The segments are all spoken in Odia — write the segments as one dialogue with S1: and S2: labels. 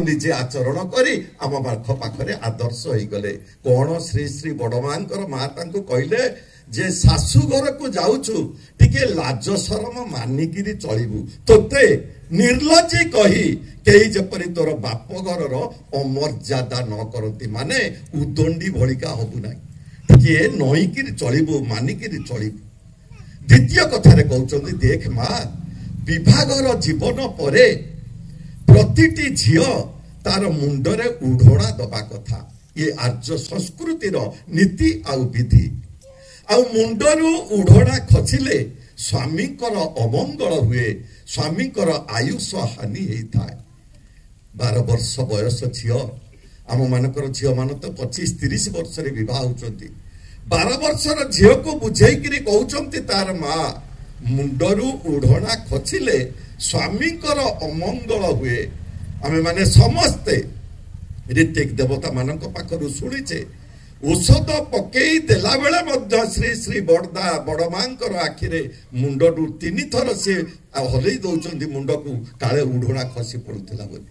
S1: ନିଜେ ଆଚରଣ କରି ଆମ ପାଖ ପାଖରେ ଆଦର୍ଶ ହେଇଗଲେ। କଣ ଶ୍ରୀ ଶ୍ରୀ ବଡ ମାଙ୍କର ମା ତାଙ୍କୁ କହିଲେ ଯେ ଶାଶୁ ଘରକୁ ଯାଉଛୁ, ଟିକେ ଲାଜ ସରମ ମାନିକିରି ଚଳିବୁ, ତୋତେ ନିର୍ଲଜ୍ଜି କହି କେହି ଯେପରି ତୋର ବାପ ଘରର ଅମର୍ଯ୍ୟାଦା ନ କରନ୍ତି। ମାନେ ଉଦଣ୍ଡି ଭଳିକା ହବୁ ନାହିଁ, ଟିକେ ନଇକିରି ଚଳିବୁ, ମାନିକିରି ଚଳିବୁ। ଦ୍ୱିତୀୟ କଥାରେ କହୁଛନ୍ତି, ଦେଖ ମା, ବିଭାଘର ଜୀବନ ପରେ ପ୍ରତିଟି ଝିଅ ତାର ମୁଣ୍ଡରେ ଉଢଣା ଦବା କଥା। ଇଏ ଆର୍ଯ୍ୟ ସଂସ୍କୃତିର ନୀତି ଆଉ ବିଧି। ଆଉ ମୁଣ୍ଡରୁ ଉଢଣା ଖସିଲେ ସ୍ୱାମୀଙ୍କର ଅମଙ୍ଗଳ ହୁଏ, ସ୍ୱାମୀଙ୍କର ଆୟୁଷ ହାନି ହେଇଥାଏ। 12 ବର୍ଷ ବୟସ ଝିଅ, ଆମ ମାନଙ୍କର ଝିଅମାନେ ତ 25 30 ବର୍ଷରେ ବିବାହ ହଉଛନ୍ତି। 12 ବର୍ଷର ଝିଅକୁ ବୁଝେଇକିରି କହୁଛନ୍ତି ତାର ମା, ମୁଣ୍ଡରୁ ଉଢଣା ଖସିଲେ ସ୍ୱାମୀଙ୍କର ଅମଙ୍ଗଳ ହୁଏ। ଆମେମାନେ ସମସ୍ତେ ଋତ୍ୱିକ ଦେବତା ମାନଙ୍କ ପାଖରୁ ଶୁଣିଛେ, ଔଷଧ ପକେଇ ଦେଲା ବେଳେ ମଧ୍ୟ ଶ୍ରୀ ଶ୍ରୀ ବଡ଼ଦା ବଡ଼ ମାଙ୍କର ଆଖିରେ ମୁଣ୍ଡରୁ 3 ଥର ସିଏ ହଲେଇ ଦଉଛନ୍ତି ମୁଣ୍ଡକୁ, କାଳେ ଉଢଣା ଖସି ପଡୁଥିଲା ବୋଲି।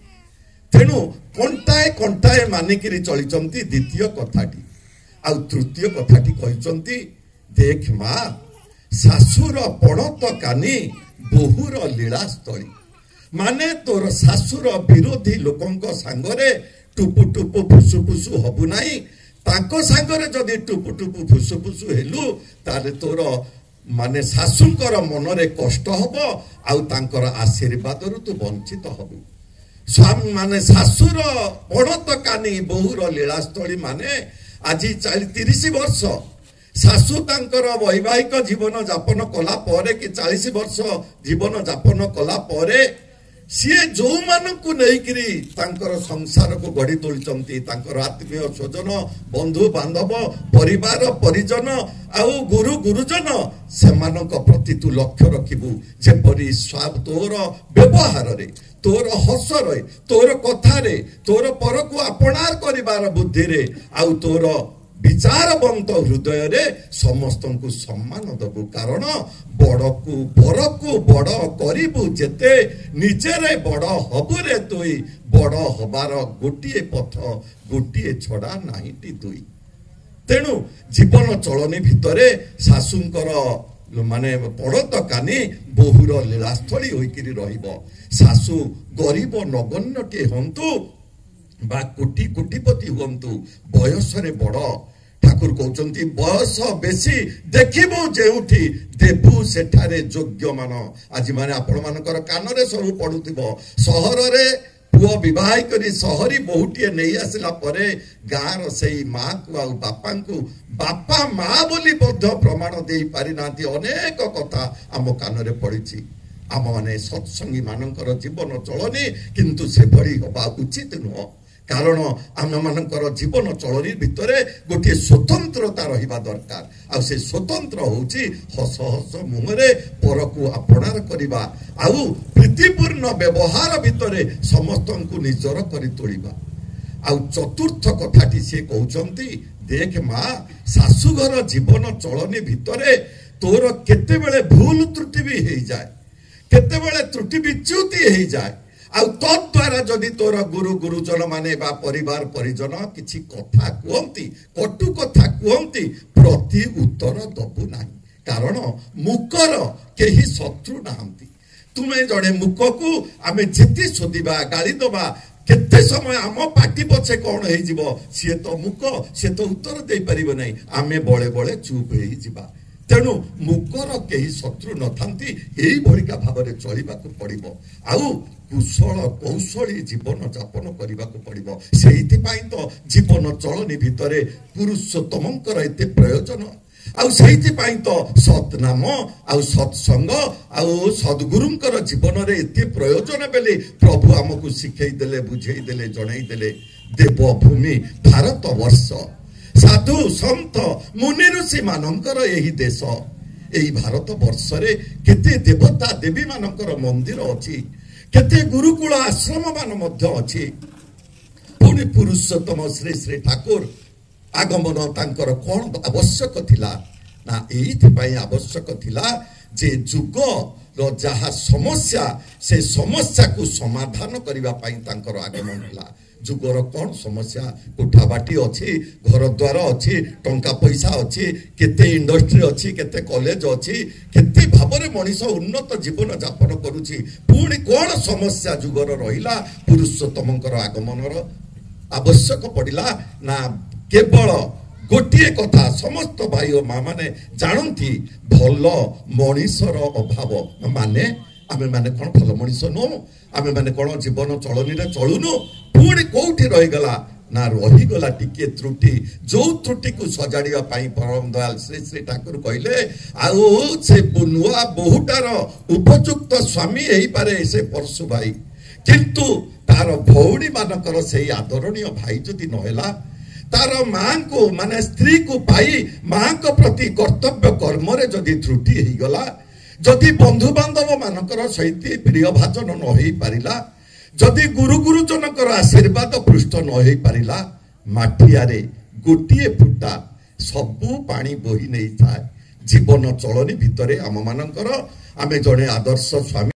S1: ତେଣୁ କଣ୍ଟାଏ କଣ୍ଟାଏ ମାନିକିରି ଚଳିଛନ୍ତି, ଦ୍ୱିତୀୟ କଥାଟି। ଆଉ ତୃତୀୟ କଥାଟି କହିଛନ୍ତି, ଦେଖ ମା, ଶାଶୁର ପଣତ କାନି ବୋହୂର ଲୀଳାସ୍ଥଳୀ। ମାନେ ତୋର ଶାଶୁର ବିରୋଧୀ ଲୋକଙ୍କ ସାଙ୍ଗରେ ଟୁପୁ ଟୁପୁ ଫୁସୁ ଫୁସୁ ହବୁ ନାହିଁ। ତାଙ୍କ ସାଙ୍ଗରେ ଯଦି ଟୁପୁ ଟୁପୁ ଫୁସୁ ଫୁସୁ ହେଲୁ, ତାହେଲେ ତୋର ମାନେ ଶାଶୁଙ୍କର ମନରେ କଷ୍ଟ ହବ, ଆଉ ତାଙ୍କର ଆଶୀର୍ବାଦରୁ ତୁ ବଞ୍ଚିତ ହବୁ। ସ୍ୱାମୀ ମାନେ ଶାଶୁର ପଣତ କାନି ବୋହୂର ଲୀଳାସ୍ଥଳୀ, ମାନେ ଆଜି 30 ବର୍ଷ ଶାଶୁ ତାଙ୍କର ବୈବାହିକ ଜୀବନ ଯାପନ କଲା ପରେ କି 40 ବର୍ଷ ଜୀବନ ଯାପନ କଲା ପରେ ସିଏ ଯୋଉମାନଙ୍କୁ ନେଇକିରି ତାଙ୍କର ସଂସାରକୁ ଗଢି ତୋଳିଛନ୍ତି, ତାଙ୍କର ଆତ୍ମୀୟ ସ୍ୱଜନ, ବନ୍ଧୁ ବାନ୍ଧବ, ପରିବାର ପରିଜନ ଆଉ ଗୁରୁ ଗୁରୁଜନ, ସେମାନଙ୍କ ପ୍ରତି ତୁ ଲକ୍ଷ୍ୟ ରଖିବୁ, ଯେପରି ତୋର ବ୍ୟବହାରରେ, ତୋର ହସରେ, ତୋର କଥାରେ, ତୋର ପରକୁ ଆପଣାର କରିବାର ବୁଦ୍ଧିରେ ଆଉ ତୋର ବିଚାରବନ୍ତ ହୃଦୟରେ ସମସ୍ତଙ୍କୁ ସମ୍ମାନ ଦବୁ। କାରଣ ବଡକୁ ପରକୁ ବଡ କରିବୁ ଯେତେ, ନିଜରେ ବଡ ହବୁରେ ତୁଇ। ବଡ ହବାର ଗୋଟିଏ ପଥ, ଗୋଟିଏ ଛଡା ନାହିଁଟି ଦୁଇ। ତେଣୁ ଜୀବନ ଚଳନି ଭିତରେ ଶାଶୁଙ୍କର ମାନେ ପଡ଼ତ କାନି ବୋହୂର ଲୀଳାସ୍ଥଳୀ ହୋଇକିରି ରହିବ। ଶାଶୁ ଗରିବ ନଗଣ୍ୟଟିଏ ହୁଅନ୍ତୁ ବା କୋଟି କୋଟିପତି ହୁଅନ୍ତୁ, ବୟସରେ ବଡ। ଠାକୁର କହୁଛନ୍ତି, ବୟସ ବେଶୀ ଦେଖିବୁ ଯେଉଁଠି, ଦେବୁ ସେଠାରେ ଯୋଗ୍ୟମାନ। ଆଜି ମାନେ ଆପଣମାନଙ୍କର କାନରେ ସବୁ ପଡୁଥିବ, ସହରରେ ପୁଅ ବିବାହ କରି ସହରୀ ବୋହୂଟିଏ ନେଇ ଆସିଲା ପରେ ଗାଁର ସେଇ ମାକୁ ଆଉ ବାପାଙ୍କୁ ବାପା ମା ବୋଲି ମଧ୍ୟ ପ୍ରମାଣ ଦେଇ ପାରିନାହାନ୍ତି। ଅନେକ କଥା ଆମ କାନରେ ପଡିଛି। ଆମମାନେ ସତ୍ସଙ୍ଗୀ ମାନଙ୍କର ଜୀବନ ଚଳନି କିନ୍ତୁ ସେଭଳି ହବା ଉଚିତ ନୁହଁ। କାରଣ ଆମମାନଙ୍କର ଜୀବନ ଚଳନି ଭିତରେ ଗୋଟିଏ ସ୍ୱତନ୍ତ୍ରତା ରହିବା ଦରକାର। ଆଉ ସେ ସ୍ୱତନ୍ତ୍ର ହଉଛି ହସ ହସ ମୁହଁରେ ପରକୁ ଆପଣାର କରିବା, ଆଉ ପ୍ରୀତିପୂର୍ଣ୍ଣ ବ୍ୟବହାର ଭିତରେ ସମସ୍ତଙ୍କୁ ନିଜର କରି ତୋଳିବା। ଆଉ ଚତୁର୍ଥ କଥାଟି ସିଏ କହୁଛନ୍ତି, ଦେଖ ମା, ଶାଶୁଘର ଜୀବନ ଚଳନି ଭିତରେ ତୋର କେତେବେଳେ ଭୁଲ ତ୍ରୁଟି ବି ହେଇଯାଏ, କେତେବେଳେ ତ୍ରୁଟି ବିଚ୍ୟୁତି ହେଇଯାଏ, ଆଉ ତଦ୍ୱାରା ଯଦି ତୋର ଗୁରୁ ଗୁରୁଜନ ମାନେ ବା ପରିବାର ପରିଜନ କିଛି କଥା କୁହନ୍ତି, କଟୁ କଥା କୁହନ୍ତି, ପ୍ରତି ଉତ୍ତର ଦବୁ ନାହିଁ। କାରଣ ମୂକର କେହି ଶତ୍ରୁ ନାହାନ୍ତି। ତୁମେ ଜଣେ ମୂକକୁ ଆମେ ଯେତେ ଶୋଧିବା, ଗାଳି ଦବା, କେତେ ସମୟ ଆମ ପାଟି ପଛେ କଣ ହେଇଯିବ, ସିଏ ତ ମୂକ, ସିଏ ତ ଉତ୍ତର ଦେଇପାରିବ ନାହିଁ, ଆମେ ବଳେ ବଳେ ଚୁପ୍ ହେଇଯିବା। ତେଣୁ ମୂକର କେହି ଶତ୍ରୁ ନଥାନ୍ତି। ଏଇଭଳିକା ଭାବରେ ଚଳିବାକୁ ପଡିବ, ଆଉ କୁଶଳ କୌଶଳୀ ଜୀବନ ଯାପନ କରିବାକୁ ପଡିବ। ସେଇଥିପାଇଁ ତ ଜୀବନ ଚଳନି ଭିତରେ ପୁରୁଷୋତ୍ତମଙ୍କର ଏତେ ପ୍ରୟୋଜନ, ଆଉ ସେଇଥିପାଇଁ ତ ସତନାମ ଆଉ ସତ୍ସଙ୍ଗ ଆଉ ସଦ୍ଗୁରୁଙ୍କର ଜୀବନରେ ଏତେ ପ୍ରୟୋଜନ ବୋଲି ପ୍ରଭୁ ଆମକୁ ଶିଖେଇ ଦେଲେ, ବୁଝେଇ ଦେଲେ, ଜଣେଇ ଦେଲେ। ଦେବଭୂମି ଭାରତ ବର୍ଷ, ସାଧୁ ସନ୍ଥ ମୁନି ଋଷି ମାନଙ୍କର ଏହି ଦେଶ। ଏଇ ଭାରତ ବର୍ଷରେ କେତେ ଦେବତା ଦେବୀ ମାନଙ୍କର ମନ୍ଦିର ଅଛି, କେତେ ଗୁରୁକୁଳ ଆଶ୍ରମ ମାନ ମଧ୍ୟ ଅଛି। ପୁଣି ପୁରୁଷୋତ୍ତମ ଶ୍ରୀ ଶ୍ରୀ ଠାକୁର ଆଗମନ ତାଙ୍କର କଣ ଆବଶ୍ୟକ ଥିଲା ନା, ଏଇଥିପାଇଁ ଆବଶ୍ୟକ ଥିଲା ଯେ ଯୁଗର ଯାହା ସମସ୍ୟା, ସେ ସମସ୍ୟାକୁ ସମାଧାନ କରିବା ପାଇଁ ତାଙ୍କର ଆଗମନ ହେଲା। ଯୁଗର କ'ଣ ସମସ୍ୟା? କୋଠାବାଟି ଅଛି, ଘର ଦ୍ୱାର ଅଛି, ଟଙ୍କା ପଇସା ଅଛି, କେତେ ଇଣ୍ଡଷ୍ଟ୍ରି ଅଛି, କେତେ କଲେଜ ଅଛି, କେତେ ଭାବରେ ମଣିଷ ଉନ୍ନତ ଜୀବନ ଯାପନ କରୁଛି। ପୁଣି କ'ଣ ସମସ୍ୟା ଯୁଗର ରହିଲା ପୁରୁଷୋତ୍ତମଙ୍କର ଆଗମନର ଆବଶ୍ୟକ ପଡ଼ିଲା? ନା, କେବଳ ଗୋଟିଏ କଥା ସମସ୍ତ ଭାଇ ଓ ମା ମାନେ ଜାଣନ୍ତି, ଭଲ ମଣିଷର ଅଭାବ। ମାନେ ଆମେ ମାନେ କ'ଣ ଭଲ ମଣିଷ ନୁହଁ? ଆମେ ମାନେ କ'ଣ ଜୀବନ ଚଳନିରେ ଚଳୁନୁ? ପୁଣି କୋଉଠି ରହିଗଲା? ନା, ରହିଗଲା ଟିକିଏ ତ୍ରୁଟି, ଯୋଉ ତ୍ରୁଟିକୁ ସଜାଡ଼ିବା ପାଇଁ ପରମ ଦୟାଲ ଶ୍ରୀ ଶ୍ରୀ ଠାକୁର କହିଲେ, ଆଉ ସେ ନୂଆ ବୋହୂଟାର ଉପଯୁକ୍ତ ସ୍ୱାମୀ ହେଇପାରେ ସେ ପରଶୁ ଭାଇ, କିନ୍ତୁ ତାର ଭଉଣୀ ମାନଙ୍କର ସେଇ ଆଦରଣୀୟ ଭାଇ ଯଦି ନହେଲା, ତାର ମାଙ୍କୁ ମାନେ ସ୍ତ୍ରୀକୁ ପାଇ ମାଙ୍କ ପ୍ରତି କର୍ତ୍ତବ୍ୟ କର୍ମରେ ଯଦି ତ୍ରୁଟି ହେଇଗଲା, ଯଦି ବନ୍ଧୁବାନ୍ଧବ ମାନଙ୍କର ସହିତ ପ୍ରିୟ ଭାଜନ ନ ହେଇପାରିଲା, ଯଦି ଗୁରୁ ଗୁରୁଜନଙ୍କର ଆଶୀର୍ବାଦ ପୃଷ୍ଠ ନ ହେଇପାରିଲା, ମାଠିଆରେ ଗୋଟିଏ ଫୁଟା ସବୁ ପାଣି ବୋହି ନେଇଥାଏ। ଜୀବନ ଚଳନି ଭିତରେ ଆମମାନଙ୍କର ଆମେ ଜଣେ ଆଦର୍ଶ ସ୍ୱାମୀ